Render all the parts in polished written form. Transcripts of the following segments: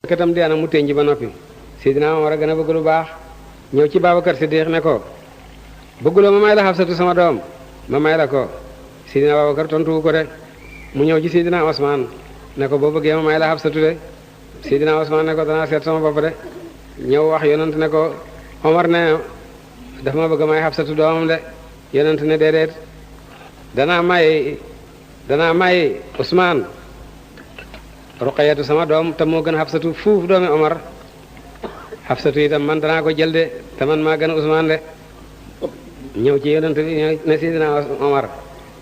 katam di ana mu tënj ba noppi Seydina Omar a gën a bëgg lu baax ñëw ci Babacar Siddiq ne ko bëgguloo ma may la Xafsatu sama doom ma may la ko Seydina Babacar tontu ko de mu ñëw ci Seydina Osman ne ko boo bëggee ma may la Xafsatu de Seydina Osman ne ko danaa seet sama bopp de ñëw wax yonent ne ko Omar ne dafa ma bëgg may Xafsatu doomam de yonent ne déedéet danaa may Osman Ruqayatu sama doom te moo gën Xafsatu fuuf doomi Omar Xafsatu itam man danaa ko jël de te man maa gën a Usmaan de ñëw ci yonent bi ne Sidina Omar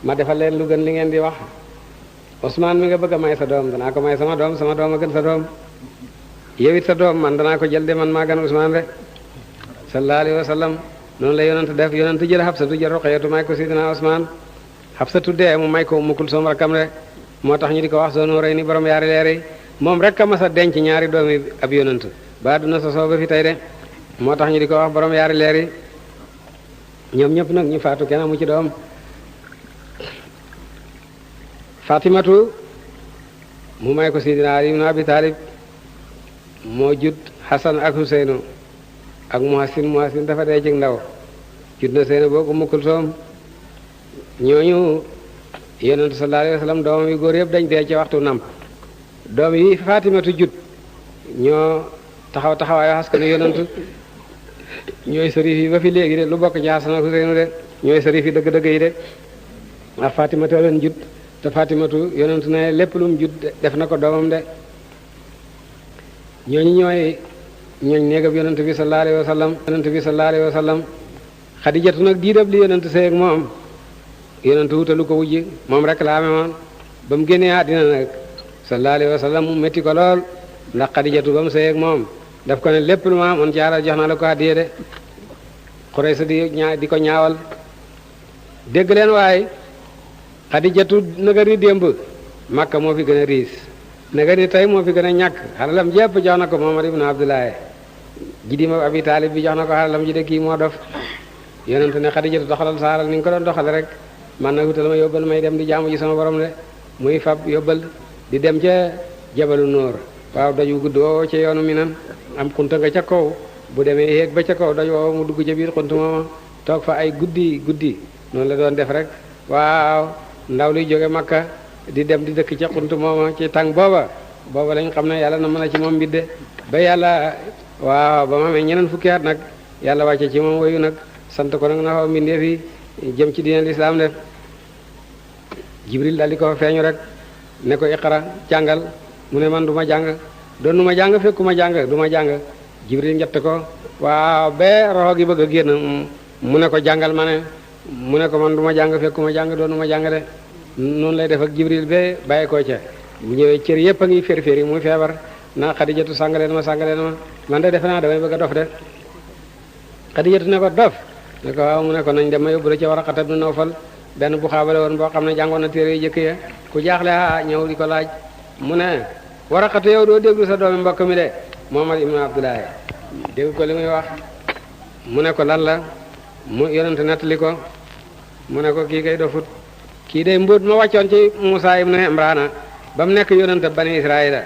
ma defal leen lu gën li ngeen di wax Usmaan mi nga bëgg a may sa doom danaa ko may sama doom a gën sa doom yow it sa doom man danaa ko jël de man maa gën a Usmaan de sallallahu alayhi wa sallam noonu la yonent def yonent jël Xafsatu jël Ruqayatu may ko Sidina Usmaan Xafsatu dee mu may ko Ummu Kulsum rakkam de moo tax ñu di ko wax Zul Nurayni borom yaari leer yi moom rek a mas a denc ñaari doomi ab yonent ba duna sosoo ba fi tey de moo tax ñu di ko wax borom yaari leer yi ñoom ñëpp nag ñu faatu kenn amu ci doom Fatimatu mu may ko Sidina Ali ibn Abi Talib moo jut Hasan ak Huseynu ak Muhassin dafa dee ci ndaw jut na Seyna boo ko mukkul soom ñooñu yonent sallallahu alayhi wa sallam doomam yi góor yëpp dañ dee ci waxtu namp doom yi Fatimatu jut ñoo taxawaayu askanu yonent ñooy sërif yi ba fi léegi de lu bokk ci Hasan ak Huseynu de ñooy sërif yi dëgg-dëgg yi de ak Fatimatu leen jut te Fatimatu yonent ne lépp lu mu jut def na ko doomam de ñooñu ñooy néegab yonent bi sallallahu alayhi wa sallam Xadijatu nag diidab li yonent sëy ak moom yonent wutalu ko wujj moom rek la amee woon ba mu génnee àddina nag sallallahu alayhi wa sallam mu métti ko lool ndax Xadijatu ba mu sëy ak moom daf ko ne lépp lu ma amoon ci alal jox naa la ko àddiya de Xuraysa di ko ñaawal dégg leen waaye Xadijatu naga ni démb Makka moo fi gën a riis naga ni tey moo fi gën a ñàkk xalalam jépp jox na ko Muhammad ibn Abdullahi jidima Abi Taalib bi jox na ko xalalam ji de kii moo dof yonent ne Xadijatu doxalal saaral ni nga ko doon doxale rek man na wutal ma yóbbal may dem di jaamu ji sama borom de muy fab yóbbal di dem ca jabalu nóor waaw daju gudd woowo ca yoonu Minan am xunta nga ca kaw bu demee yéeg ba ca kaw daj woowo mu dugg ca biir xunt mooma toog fa ay guddi noonu la doon def rek waaw ndaw luy jóge Makka di dem di dëkk ca xunt mooma ci tàng booba lañ xam ne yàlla na mën a ci moom mbidde ba yàlla waaw ba ma amee ñeneen fukki at nag yàlla wàcce ci moom woyu nag sant ko nag na xaw mbindee fi jëm ci diine lislaam def Jibril daal di ko feeñu rek ne ko iqra jàngal mu ne man du ma jàng doon nu ma jàng fekku ma jàng du ma jàng Jibril njett ko waaw ba roxo gi bëgg a génn mu ne ko jàngal ma ne mu ne ko man du ma jàng fekku ma jàng doon nu ma jàng de noonu lay def ak Jibril ba bàyyi ko ca bu ñëwee cër yëpp a ngi fér-fér muy feebar naa Xadijatu sàngaleen ma man de defe naa damay bëgg a dof de Xadijatu ne ko dof ne ko waaw mu ne ko nañ dem ma yóbbu la ca Waraqata ibn Nawfal benn bu xaabale woon boo xam ne jàngoon na téere yu jëkk ya ku jaaxle ñëw di ko laaj mu ne Waraqata yow doo déglu sa doomi mbokk mi de Muhammad ibn Abdullahi dégg ko li muy wax mu ne ko lan la mu yonent nettali ko mu ne ko kii kay dofut kii de mbóot ma wàccoon ci Musaa ibn Imrana ba mu nekk yonent bani Israila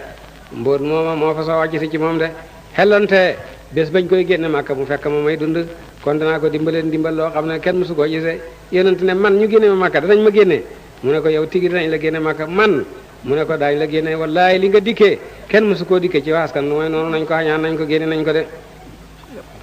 mbóot mooma moo fa soo wàcc si ci moom de xellonte bés bañ koy génne Makka mu fekk ma may dund kon danaa ko dimbaleen dimbal loo xam ne kenn mësu koo gisee yonent ne man ñu génne ma Makka danañ ma génne mu ne ko yow tigi danañ la génne Makka man mu ne ko daañu la génne wallaay li nga dikkee kenn mësu koo dikkee ci waaskan lu mooy noonu nañ ko xañaan nañ ko génne nañ ko de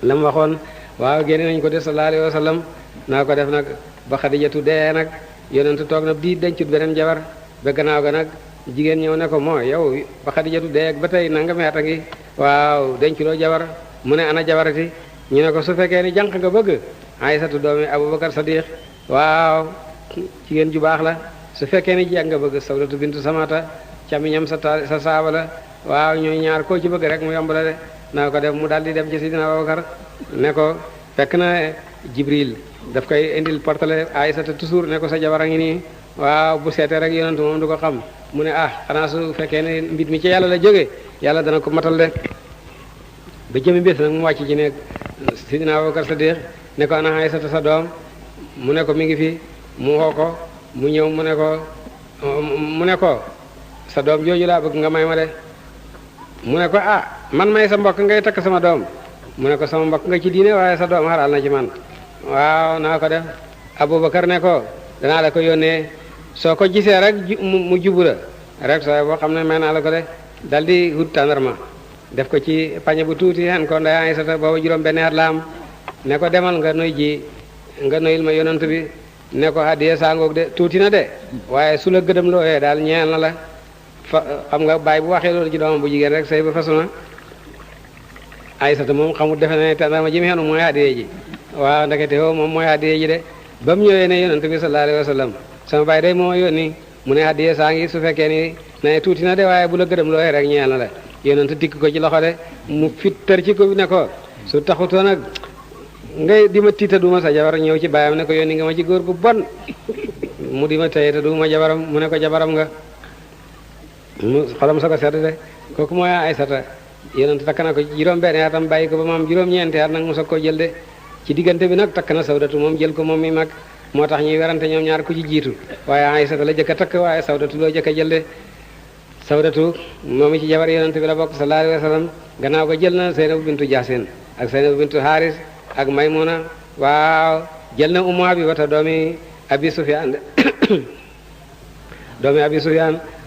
la mu waxoon waaw génne nañ ko de sallallahu alayhi wa sallam naa ko def nag ba Xadijatu dee nag yonent toog na di dencut beneen jabar ba gannaaw ga nag jigéen ñëw ne ko moo yow ba Xadijatu dee ak ba tey nanga meeta ngi waaw denculoo jabar mu ne ana jabarati ñu ne ko su fekkee ni jànq nga bëgg Aysatu doomi Abubakar Sadiq waaw jigéen ju baax la su fekkee ni jeeg nga bëgg Sawdatu bintu Samata camiñam sa saaba la waaw ñooy ñaar koo ci bëgg rek mu yomb la de naa ko def mu daal di dem ci Sidina Abubakar ne ko fekk na Jibril daf koy indil portale Aysatu toujours ne ko sa jabar a ngi nii waaw bu seetee rek yonent moom du ko xam mu ne xanaa su fekkee ne mbir mi ci yàlla la jógee yàlla dana ko matal de ba jëmi bés nag mu wàcc ci ne Sidina Abubakar Sadiq ne ko ana Aysata sa doom mu ne ko mi ngi fi mu woo ko mu ñëw mu ne ko sa doom jooju laa bëgg nga may ma de mu ne ko man may sa mbokk ngay takk sama doom mu ne ko sama mbokk nga ci diine waaye sa doom xaral na ci man waaw naa ko def Abubakar ne ko danaa la ko yónnee soo ko gisee rek mu jubu la rek sooy boo xam ne may naa la ko de dal di wut tàndarma def ko ci pañe bu tuuti hen ko nday Aysata booba juróom benn at la am ne ko demal nga noyil ma yonent bi ne ko hadiya sangoog de tuuti na de waaye su la gëdëm looyee daal ñeel na la xam nga baay bu waxee loolu ci doomam bu jigéen rek say ba fasu na Aysata moom xamul defe ne tàndarma ji mu xenu mooy hadiya ji waaw ndekete woo moom mooy hadiya ji de ba mu ñëwee ne yonent bi sallallahu alayhi wa sallam sama baay day moo yónni mu ne hadiya saa ngi su fekkee ni ne tuuti na de waaye bu la gëdëm looyee rek ñeel na la yonent dikk ko ci loxo de mu fitter ci ko ne ko su taxutoo nag ngay di ma tiita duma sa jabar ñëw ci baayam ne ko yónni nga ma ci góor gu bon mu di ma tey te duma jabaram mu ne ko jabaram nga mu xolam sa ko sedd de kooku mooy Aysata yonent takk na ko juróom benn atam bàyyi ko ba maam juróom-ñeenti at nag mu soog koo jël de ci diggante bi nag takk na Sawdatu moom jël ko moom mi mag moo tax ñuy werante ñoom ñaar ku ci jiitu waaye Aysata la jëkk a takk waaye Sawdatu loo jëkk a jël de Sawdatu moom ci jabar yonent bi la bokk sallallahu alayhi wa sallam gannaaw ko jël na Zeynabu bintu Jaasin ak Zeynabu bintu Haris ak Maymuna waaw jël na Ummu Habibata doomi Abi Sufyaan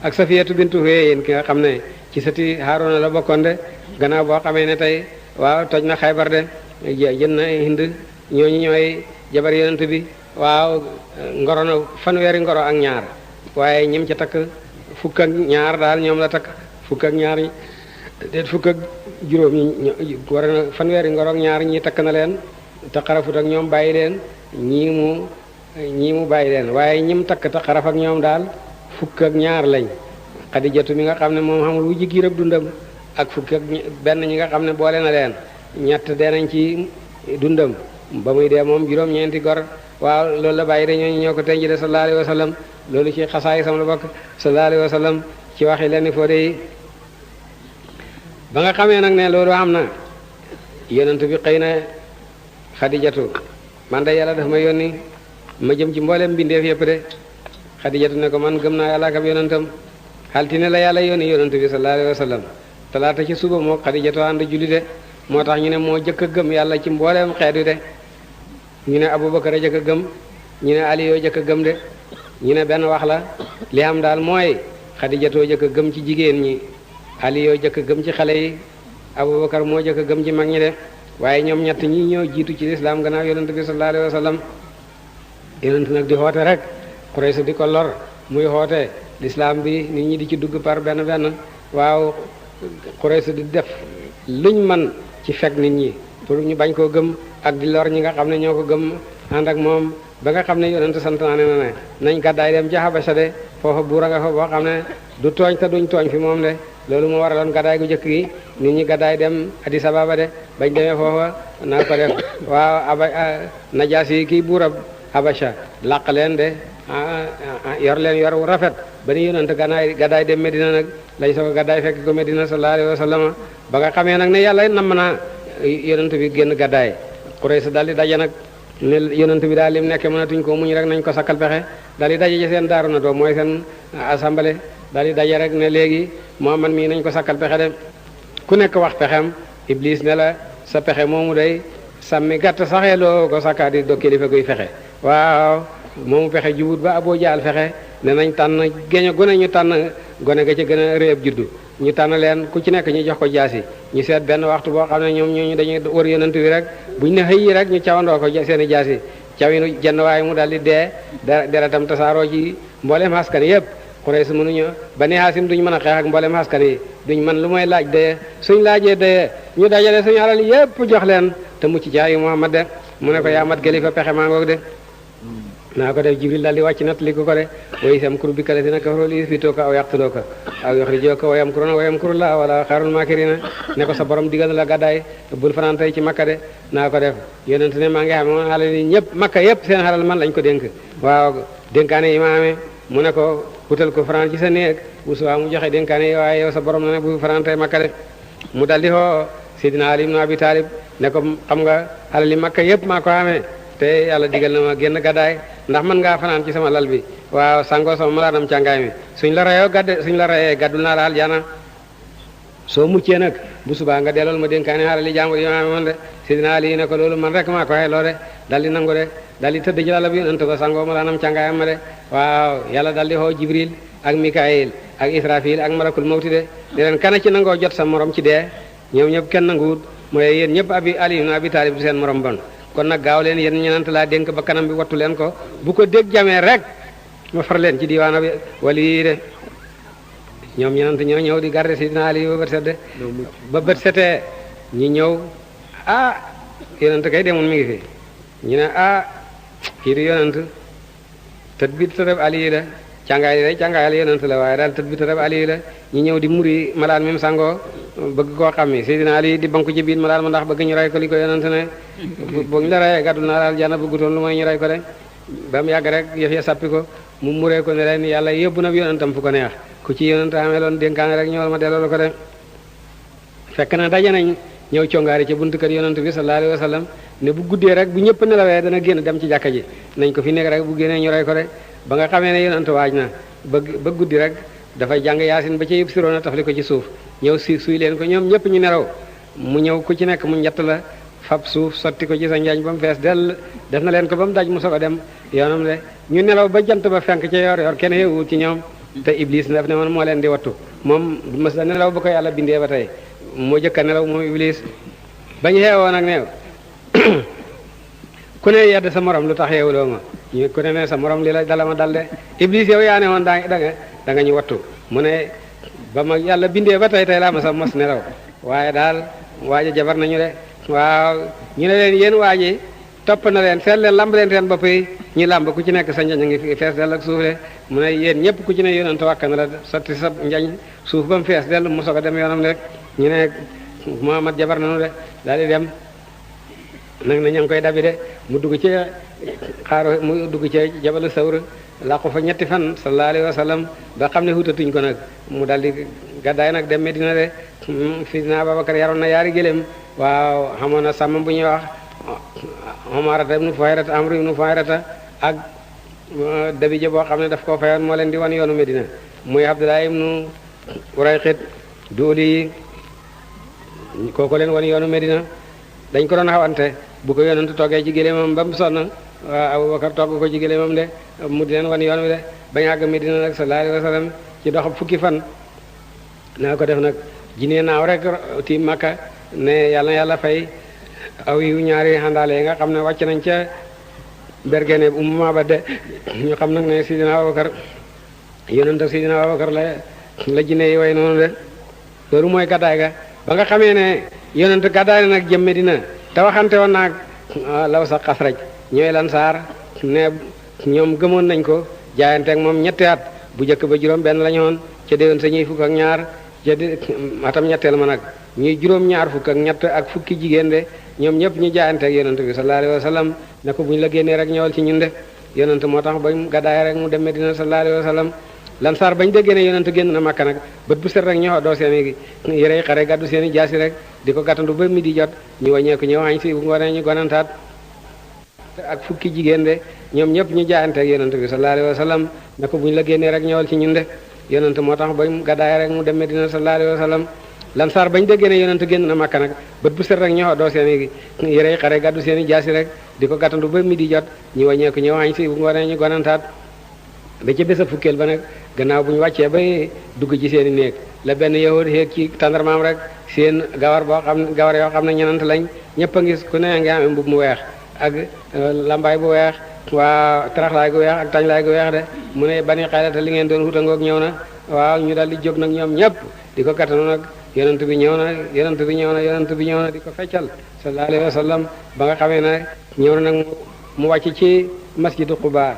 ak Safiyatu bintu Huyayyin ki nga xam ne ci sëti Haaruna la bokkoon de gannaaw boo xamee ne tey waaw toj na Xaybar de jël na Hind ñooñu ñooy jabar yonent bi waaw ngoro na fanweeri ngoro ak ñaar waaye ñim ca takk fukk ak ñaar daal ñoom la takk fukk ak ñaar déet fukk ak juróom ñi war na fanweeri ngoro ak ñaar ñi takk na leen te xarafut ak ñoom bàyyi leen ñii mu bàyyi leen waaye ñim takk te xaraf ak ñoom daal fukk ak ñaar lañ Xadijatu mi nga xam ne moom xamul wu ji giir ak dundam ak fukk ak benn ñi nga xam ne boole na leen ñett dee nañ ci dundam ba muy dee moom juróom-ñeenti gor waaw loolu la bàyyi de ñooñu ñoo ko tenj de sallallahu alayhi wa sallam loolu ci xasaay sam la bokk sallallahu alayhi wa sallam ci waxi leen foo de ba nga xamee nag ne loolu am na yonent bi xëy na Xadijatu man de yàlla daf ma yónni ma jëm ci mboolem mbindeef yëpp de Xadijatu ne ko man gëm naa yàlla ak ab yonentam altine la yàlla yónni yonent bi sallallahu alayhi wa sallam talaata ci suba moo Xadijatu ànd julli de moo tax ñu ne moo jëkk a gëm yàlla ci mbooleem xeet wi de ñu ne Abubakar a jëkk a gëm ñu ne Ali yoo jëkk a gëm de ñu ne benn wax la li am daal mooy Xadijatoo jëkk a gëm ci jigéen ñi Ali yoo jëkk a gëm ci xale yi Abubakar moo jëkk a gëm ci mag ñi de waaye ñoom ñett ñi ñoo jiitu ci lislaam gannaaw yonent bi sallallahu alayhi wa sallam yonent nag di xoote rek Quraysh di ko lor muy xoote lislaam bi nit ñi di ci dugg par benn benn waaw Quraysh di def luñ man ci fekk nit ñi pour ñu bañ koo gëm ak di lor ñi nga xam ne ñoo ko gëm ànd ak moom ba nga xam ne yonent santaane na ne nañ gàddaay dem ca Habasha de foofa buura nga fa boo xam ne du tooñ te duñ tooñ fi moom de loolu moo waraloon gàddaay gu njëkk gi nit ñi gàddaay dem Addis Ababa de bañ demee foofa naa ko def waaw Najaasi kii buurab Habasha làq leen de yor leen yor wu rafet ba ni yonent gàddaay dem Medina nag lañ soo ko gàddaay fekk ko Medina sallallahu alayhi wa sallam ba nga xamee nag ne yàlla namm naa yonent bi génn gàddaay Quraysh daal di daje nag ne yonent bi daal lim nekkee mënatuñ ko muñ rek nañ ko sakkal pexe daal di daje ci seen daaru na doom mooy seen assemblée daal di daje rek ne léegi Muhammad mii nañ ko sakkal pexe de ku nekk wax pexem Iblis ne la sa pexe moomu day sàmmi gàtt saxee loo ko sakkaa di do kilifa guy fexe waaw moomu pexe jubut ba Abu Jaal fexe ne nañ tànn géño gone ñu tànn gone ga ca gën a réeb juddu ñu tànn leen ku ci nekk ñu jox ko jaasi ñu seet benn waxtu boo xam ne ñoom ñooñu dañuy wër yonent bi rek buñ ne xëy yi rek ñu cawandoo ko seen i jaasi cawinu jenn waaye mu daal di dee deretam tasaaroo ci mboolem askan yëpp Quraysh mënuñu Bani Haasim duñ mën a xeex ak mboolem askan yi duñ mën lu mooy laaj dee suñ laajee dee ñu dajale suñu alal yëpp jox leen te mucc ci ayu Muhammad de mu ne ko yaa mat gëli fa pexe maa ngoog de naa ko def Jibril daal di wàcc nat li ko de way sam kuru bika lazina kafaru li yusbituka aw yaqtuluka aw yukhrijuka wa yamkuruna wa yamkurullahu wala khairul makirina ne ko sa borom digal la gàddaay bul fanaan tey ci Makka de naa ko def yonent ne maa ngi xam moom xale ni ñëpp Makka yëpp seen xalal man lañ ko dénk waaw dénkaane yi ma amee mu ne ko wutal ko fanaan ci sa néeg bu subaa mu joxe dénkaane yi waaye yow sa borom na ne bu fanaan tey Makka de mu dal di xoo Sidina Ali ibn Abi Talib ne ko xam nga xalal yi Makka yëpp maa ko amee te yàlla digal na ma génn gàddaay ndax mën ngaa fanaan ci sama lal bi waaw sangoo sama malaanam càngaay mi suñ la rayee gàddul naa la aljana soo muccee nag bu subaa nga dellool ma dénkaane xaalali jàmbur yi ma amoon de Sidina Ali ne ko loolu man rek maa ko xeloo de dal di nangu de dal di tëdd ci lala bi yonent ba sangoo ma laanam càngaayam ma de waaw yàlla dal di xoo Jibril ak Mikaayil ak Israfil ak malakul mawti de ne leen kana ci nangoo jot sa morom ci dee ñoom ñëpp kenn nanguwut mooy yéen ñëpp Ali ibn Abi Talib du seen morom bon kon nag gaaw leen yéen ñenant laa dénk ba kanam bi wattu leen ko bu ko dégg jamee rek ma far leen ci diwaana bi wali de ñoom ñenant ñoo ñëw di garder Sidina Ali ba bët set de ba bët setee ñi ñëw yonent kay demoon mi ngi fi ñu ne kii di yonent tët bi tërëb Ali la càngaayal yonent la waaye daal tët bi tërëb Ali la ñu ñëw di muri malaan même sangoo bëgg koo xam ni Sidina Ali di banku ci biir malaan ma ndax bëgg ñu rey ko li ko yonent ne bu ñu la reyee gàddu naa daal jana bëggutoon lu mooy ñu rey ko de ba mu yàgg rek yëf ya sappi ko mu muree ko ne leen yàlla yóbbu na yonentam fu ko neex ku ci yonent amee loon dénkaane rek ñëwal ma delloo la ko de fekk na daje nañ ñëw congaari ci buntu kër yonent bi sallallahu alayhi wa sallam ne bu guddee rek bu ñëpp nelawee dana génn dem ci jàkka ji nañ ko fi nekk rek bu génnee ñu rey ko de ba nga xamee ne yonent waaj na ba guddi rek dafay jàng yaasin ba ca yëpp siroona tafli ko ci suuf ñëw suy leen ko ñoom ñëpp ñu nelaw mu ñëw ku ci nekk mu njett la fab suuf sotti ko ci sa njaañ ba mu fees dell def na leen ko ba mu daj mu soog a dem yoonam de ñu nelaw ba jant ba fenk ca yor kenn yeewut ci ñoom te Iblis daf ne man moo leen di wattu moom mës la nelaw ba ko yàlla bindee ba tey moo jëkka nelaw moom Iblis bañ xeewoo nag ne ku ne yedd sa morom lu tax yeewuloo ma ñu ku ne sa morom li la dala ma dal de Iblis yow yaa ne woon da nga ñu wattu mu ne ba ma yàlla bindee ba tey laa ma sa mos nelaw waaye daal waaje jabar nañu de waaw ñu ne leen yéen waaji topp na leen seet leen lamb leen seen bopp yi ñu lamb ku ci nekk sa njañ a ngi fees dell ak suuf de mu ne yéen ñëpp ku ci ne yonent wàkk na la sotti sa njañ suuf ba mu fees dell mu soog a dem yoonam rek ñu ne Muhammad jabar nañu de daal di dem nag na ña ngi koy dabi de mu dugg ci mu dugg ci jabalu sawr làqu fa ñetti fan sallallahu alayhi wa sallam ba xam ne hutatuñ ko nag mu daal di gàddaay nag dem Medina de Sidina Abubakar yaroon na yaari gëléem waaw xamoon na sàmm bu ñuy wax Umarata ibnu Fuhayrata Amru ibnu Fuhayrata ak dabije boo xam ne daf koo fayoon moo leen di wan yoonu Medina muy Abdullah ibnu Urayqit dooli kooku leen wan yoonu Medina dañ ko doon xawante bu ko yonent toggee ci gëléemam ba mu sonn waaw Abubakar togg ko ci gëléemam de mu di leen wan yoon wi de bañ àgg Medina nag sallallahu alayhi wa sallam ci dox fukki fan naa ko def nag jinee naaw rek ti Makka ne yàlla fay aw yu ñaari xandaale yi nga xam ne wàcc nañ ca bergene Ummu Mabad de ñu xam nag ne Sidina Abubakar yonent ak Sidina Abubakar la jinne yi way noonu de loolu mooy gàddaay ga ba nga xamee ne yonent gàddaay nag jëm Medina te waxante woon naag law sa Xasraj ñooy Lansaar ne ñoom gëmoon nañ ko jaayanteeg moom ñetti at bu njëkk ba juróom benn la ñu woon ca déwén sa ñuy fukk ak ñaar ca atam ñetteel ma nag ñuy juróom ñaar fukk ak ñett ak fukki jigéen de ñoom ñëpp ñu jaayanteeg yonent bi sallallahu alayhi wa sallam ne ko bu ñu la génnee rek ñëwal ci ñun de yonent moo tax ba mu gàddaay rek mu dem Medina sallallahu alayhi wa sallam Lansaar bañ déggee ne yonent génn na Makka nag bët bu set rek ñoo doo seen i yërey xare gàddu seen i jaasi rek di ko gàttandu ba midi jot ñu wàññeeku ñëw añ si bu ngoonee ñu gonantaat ak fukki jigéen de ñoom ñëpp ñu jaayanteeg yonent bi sallallahu alayhi wa sallam ne ko bu ñu la génnee rek ñëwal ci ñun de yonent moo tax ba mu gàddaay rek mu dem Medina sallallahu alayhi wa sallam Lansaar bañ déggee ne yonent génn na Makka nag bët bu set rek ñoo doo seen i yërey xare gàddu seen i jaasi rek di ko gàttandu ba midi jot ñu wàññeeku ñëw añ si bu ngoonee ñu gonantaat ba ca bés a fukkeel ba nag gannaaw bu ñu wàccee ba dugg ci seen i néeg la benn yahud xeeg ci tàndarmaam rek seen gawar yoo xam ne ñenant lañ ñëpp a ngis ku ne ngi amee mbub mu weex ak lambaay bu weex waa taraxlaay gu weex ak tañlaay gu weex de mu ne bani xaylata li ngeen doon xutangoog ñëw na waaw ñu daal di jóg nag ñoom ñëpp di ko kattanu nag yonent bi ñëw na yonent bi ñëw na yonent bi ñëw na di ko feccal sallallahu alayhi wa sallam ba nga xamee ne ñëw na nag mu wàcc ci masjidu Quba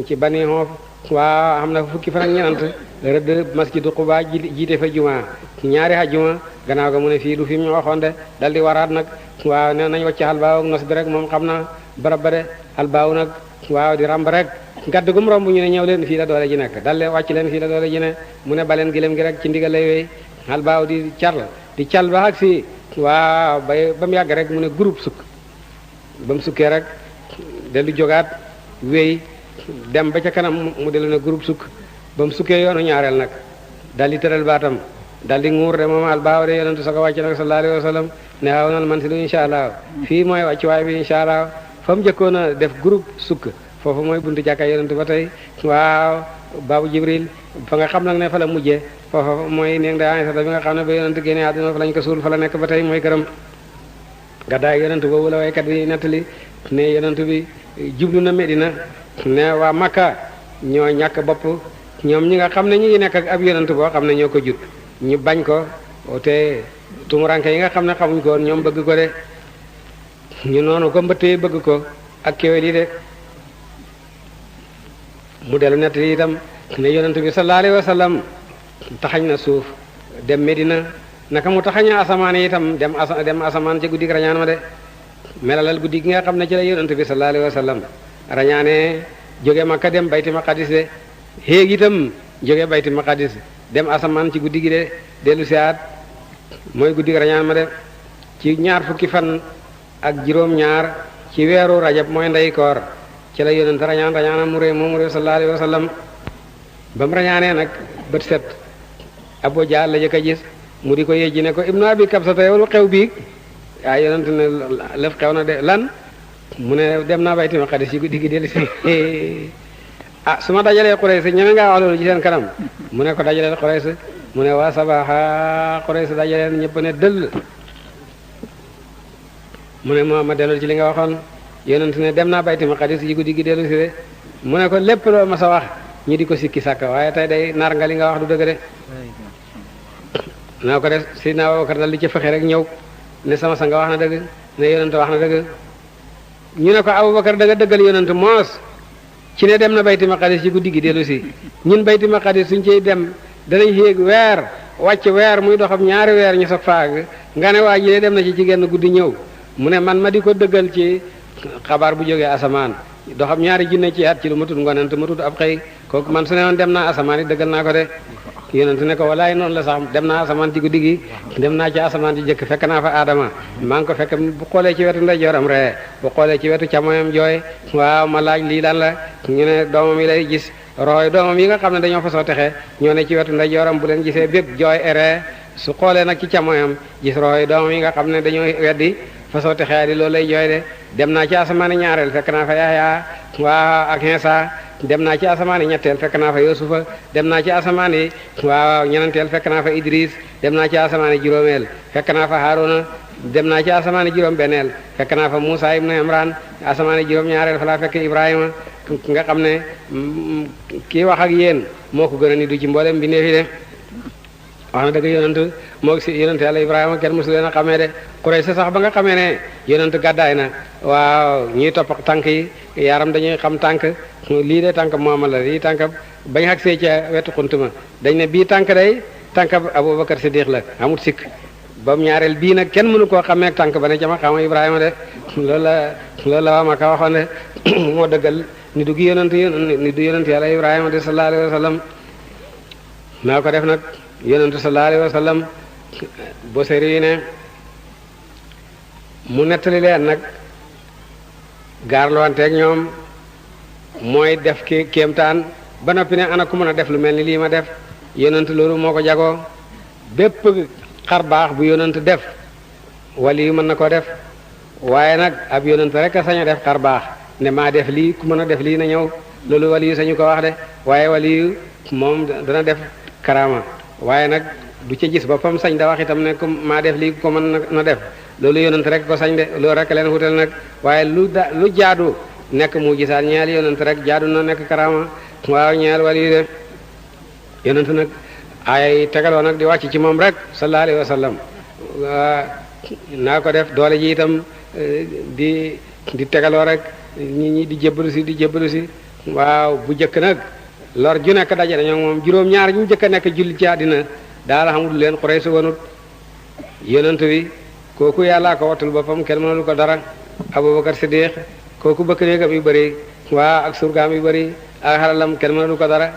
ci bani Xoof waaw xam na fukki fan ak ñenant rëdd masjidu Quba jiite fa juma ñaari ajjuma gannaaw ga mu ne fii du fi mu waxoon de dal di waraat nag waaw ne nañ wàcc xalbaaw ak nos bi rek moom xam na barab ba de xalbaaw nag waaw di ramb rek ngadd gum romb ñu ne ñëw leen fii la doole ji nekk dal leen wàcc leen fii la doole ji ne mu ne baleen gilem gi rek ci ndigal lay wéy xalbaaw di cal ba ak fii waaw ba mu yàgg rek mu ne groupe sukk ba mu sukkee rek dellu jógaat wéy dem ba ca kanam mu dellu ne groupe sukk ba mu sukkee yoonu ñaareel nag dal di tëral baatam dal di nguur de moom albaaw de yonentu sa ko wàcc nag sallallahu alayhi wa sallam ne waaw nan man si lu insha allah fii mooy wàccuwaay bi insha allah fa mu njëkkoon a def groupe sukk foofu mooy buntu jàkka yonentu ba tey waaw baabu jibril fa nga xam nag ne fa la mujjee foofa mooy néeg da Aysa bi nga xam ne ba yonentu génne àdduna fa lañ ko suul fa la nekk ba tey mooy këram gàddaay yonentu boobu la waykat bi nettali ne yonentu bi jublu na Medina ne waa Makka ñoo ñàkk bopp ñoom ñi nga xam ne ñu ngi nekk ak ab yonentu boo xam ne ñoo ko jut ñu bañ ko te tumuranke yi nga xam ne xamuñ ko woon ñoom bëgg ko de ñu noonu ko mbëttee bëgg ko ak kéwél yi de mu dellu nettali itam ne yonentu bi sallallahu alayhi wa sallam taxañ na suuf dem Medina naka mu taxaña asamaan yi itam dem asamaan ci guddi rañaan ma de melalal guddi gi nga xam ne ci la yonent bi sallallahu alayhi wa sallam rañaane jóge Makka dem bayti maqadis de xéeg itam jóge bayti maqadis dem asamaan ci guddi gi de dellu siaat mooy guddi rañaan ma de ci ñaar fukki fan ak juróom-ñaar ci weeru rajab mooy ndey koor ci la yonent rañaanam mu réy moom mu réy sallallahu alayhi wa sallam ba mu rañaanee nag bët set Abu Jahl la jëkk a gis mu di ko yejji ne ko ibnu abi kabsata yow lu xew bii waaye yonent ne lëf xew na de lan mu ne dem naa bayti maqadis ci guddi gi dellu si ah su ma dajalee Quraysh ñeme ngaa wax loolu ci seen kanam mu ne ko dajaleel Quraysh mu ne waa sabaxa Quraysh dajaleen ñëpp ne dëll mu ne ma dellu ci li nga waxoon yonent ne dem naa bayti maqadis ci guddi gi dellu si de mu ne ko lépp loo ma sa wax ñu di ko sikki sàkka waaye tey day nar nga li nga wax du dëgg de naa ko def Seydina Abubakar dal li ci fexe rek ñëw ne sama sa nga wax na dëgg ne yonent wax na dëgg ñu ne ko Abubakar da nga dëggal yonent moos ci ne dem na bayti maqadis ci guddi gi dellu si ñun bayti maqadis suñ ciy dem danañ yéeg weer wàcc weer muy doxam ñaari weer ñu sa faag nga ne waa ji ne dem na ci genn guddi ñëw mu ne man ma di ko dëggal ci xabaar bu jógee asamaan doxam ñaari junne ci at ci lu matut ngonent matut ab xëy kooku man su ne woon dem naa asamaan yi dëggal naa ko de yonent ne ko walaay noonu la sax dem naa asamaan ci guddi gi dem naa ci asamaan ci jëkk fekk naa fa Adama maa ngi ko fekk bu xoolee ci wetu ndeyjooram ree bu xoolee ci wetu càmmoñam jooy waaw ma laaj lii lan la ñu ne doomam yi lay gis rooy doomam yi nga xam ne dañoo fa soo texee ñoo ne ci wetu ndeyjooram bu leen gisee bépp jooy ree su xoolee nag ci càmmoñam gis rooy doomam yi nga xam ne dañoo weddi fa soo texee di loolu lay jooy de dem naa ci asamaan ñaareel fekk naa fa Yahya waaw ak Insa dem naa ci asamaan yi ñetteel fekk naa fa Yusufa dem naa ci asamaan yi waaw ñenenteel fekk naa fa Idris dem naa ci asamaan yi juróomeel fekk naa fa Haruna dem naa ci asamaan yi juróom benneel fekk naa fa Musa ibn Imran asamaan yi juróom ñaareel fa laa fekk Ibrahima nga xam ne kii wax ak yéen moo ko gën a ni du ci mboolem mbindeef yi de wax na dëgg yonent moo si yonent yàlla Ibrahima kenn mosu leen a xamee de Quraysh sax ba nga xamee ne yonent gàddaay na waaw ñuy topp tànk yi yaram dañuy xam tànk lii de tànk Muhammad la lii tànk bañ xagsee ca wetu xuntuma dañ ne bii tànk day tànk Abubakar Siddiq la amut sikk ba mu ñaareel bii nag kenn mënu koo xamee tànk ba ne ca ma xama Ibrahima de loolu la waa Makka waxoon de moo dëggal ni du yonent yàlla Ibrahima de sallallahu alayhi wa sallam naa ko def nag yonentu sallallahu alayhi wa sallam Busayri yi ne mu nettali leen nag gaarluwanteeg ñoom mooy def kéemtaan ba noppi ne ana ku mën a def lu mel ni lii ma def yonent loolu moo ko jagoo bépp xar baax bu yonent def wali yu mën na ko def waaye nag ab yonent rek a sañ a def xar baax ne maa def lii ku mën a def lii na ñëw loolu wali yu sañu ko wax de waaye wali yu moom dana def karaama waaye nag du ca gis boppam sañ da wax itam ne comme maa def lii ko mën na def loolu yonent rek ko sañ de loolu rek leen wutal nag waaye lu jaadu nekk mu gisaat ñeel yonent rek jaadu na nekk karaama waaw ñeel wali yu de yonent nag ay tegaloo nag di wàcc ci moom rek sallallahu alayhi wa sallam naa ko def doole ji itam di tegaloo rek nit ñi di jébbalu si waaw bu jëkk nag lor ju nekk daje dañoo moom juróom-ñaar ñu jëkk a nekk julli ci àddina daal xamul leen Quraysh wanut yonent bi kooku yàllaa ko wattul boppam kenn mënul ko dara Abubakar Siddiq kooku bëkk néegam yu bëri waa ak surgaam yu bëri ak xalalam kenn mënul ko dara